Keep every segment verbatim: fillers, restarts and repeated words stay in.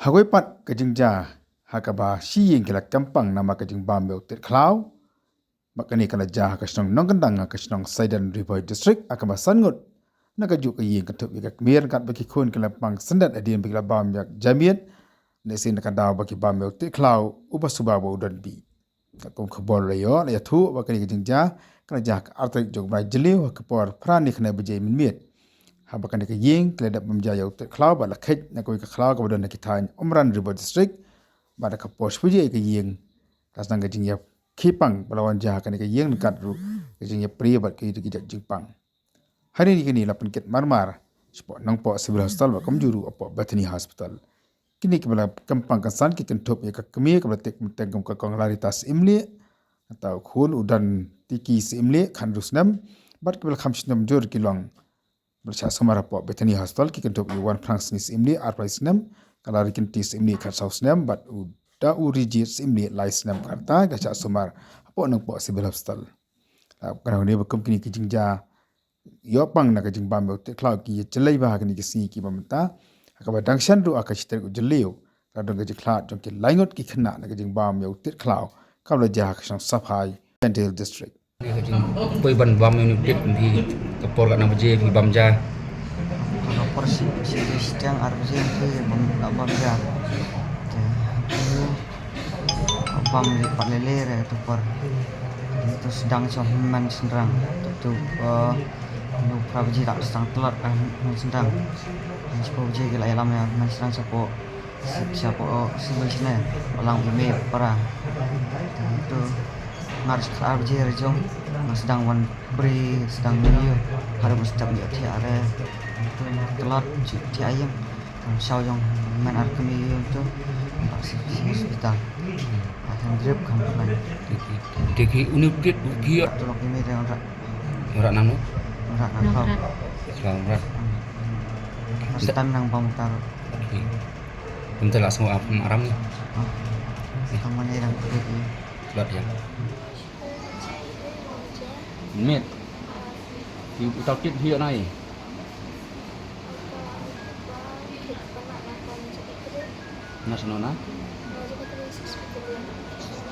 Ha kawei pat ka jingjia ha kaba shi ïing ki la kyrpang namar ka jingbam ïa u tied khlaw. Bad kane ka la jia ha ka shnong Nongkyndang ha ka shnong Saidan, Ri Bhoi District, ha kaba san ngut na kajuh ka ïing kynthup ïa ka kmie ryngkat bad ki khun ki la pang syndet hadien ba ki la bam ïa ka jamiat, ne shisien na ka daw ba ki bam ïa u tied khlaw uba suba bad u don bih. Katkum ka khubor la ïoh, la ïathuh ba kane ka jingjia ka la jia ha ka artylli jong u bnai Jylliew ha ka por phra ne khyndai baje mynmiet. Haba kane ka ïing ki la dep bam jia ïa u tied khlaw bad la kheit na kawei ka khlaw kaba don ha ki thaiñ Umran, Ri Bhoi District. Bad ha ka por shi baje ka ïing ka sdang ka jingïakhih pang ba la wan jia ha kane ka ïing ryngkat ruh ka jingïaprie bad ka ïa ki jait jingpang. Hadien kine la pynkit marmar shapoh Nongpoh Civil Hospital bad kumjuh ruh hapoh Bethany Hospital. Kine kiba la kyrpang kynsan ki kynthup ïa ka kmie kaba la tip kyrteng kum ka Kong Larita Syiemlieh, nangta u khun u Don Tiki Syiemlieh, khathynriew snem, bad kiba la kham sngewthuh jur ki long ba la shah sumar hapoh Bethany Hospital ki kynthup ïa u Wanphlang Sni Syiemlieh, arphew lai snem, ka Larikynti Syiemlieh, khatsaw snem, bad u Da u Rijit Syiemlieh, lai snem, ka rta ki la shah sumar hapoh Nongpoh Civil Hospital. Ka dei ba kum kine ki jingjia ïoh pang na ka jingbam ïa u tied khlaw ki ïa jlei ba ha kine ki sngi kiba mynta, ha kaba dang shen ruh ha ka shi tarik u Jylliew ka la don ka jingkhlad jong ki lai ngut ki khynnah na ka jingbam ïa u tied khlaw kaba la jia ha ka shnong Saphai, Jaintia Hills District. Poi ban bam ïa u tied, phi ka por katno baje phi bam jia? Ka por shi, shi baje shiteng ar baje phi bam, la bam jia. Te bam li pat lele re tu por. Te sdang sha u hynmen shynrang. Tu, eh, neu phra baje la sdang tlot, eh, hynmen shynrang. Shiphew baje ki la ïalam ïa hynmen shynrang shapoh, shapoh, eh, civil shane, balang i mei para. Te tu ngar shi khatar baje re jong, nga sdang wan bri, sdang ïoh, haduh ba step ïoh thiah re. Tu tlot ju thiah ïing. Kam shaw jong men ar kmie ïoh tu. Bak si, si hospital. Akan drip kam plan. Te ki une u tied u ki ïa. Tu lok ïa mei te rak. Rak nang no? Rak nang khlaw. Khlaw rak. Pas tan nang bam tar. Kum te la sngew ap aram ni. Kam mane rang tu ki. Lat ïa. Mit. Ki uta kit hi nai. Na sano na?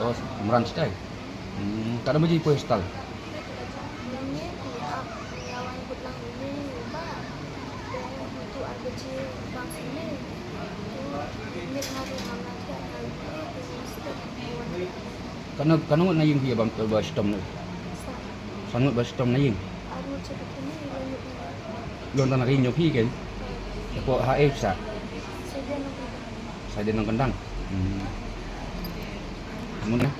Oh, Umran stai. Hmm, kada maji poi hostel. Kano, kano ngut na ïing phi ba, ba shitom na? San ngut ba shitom na ïing. Lon tang na ka ïing jong phi ken. Ko ha eh sa. Sa de nong kendang. Hmm. Mun na.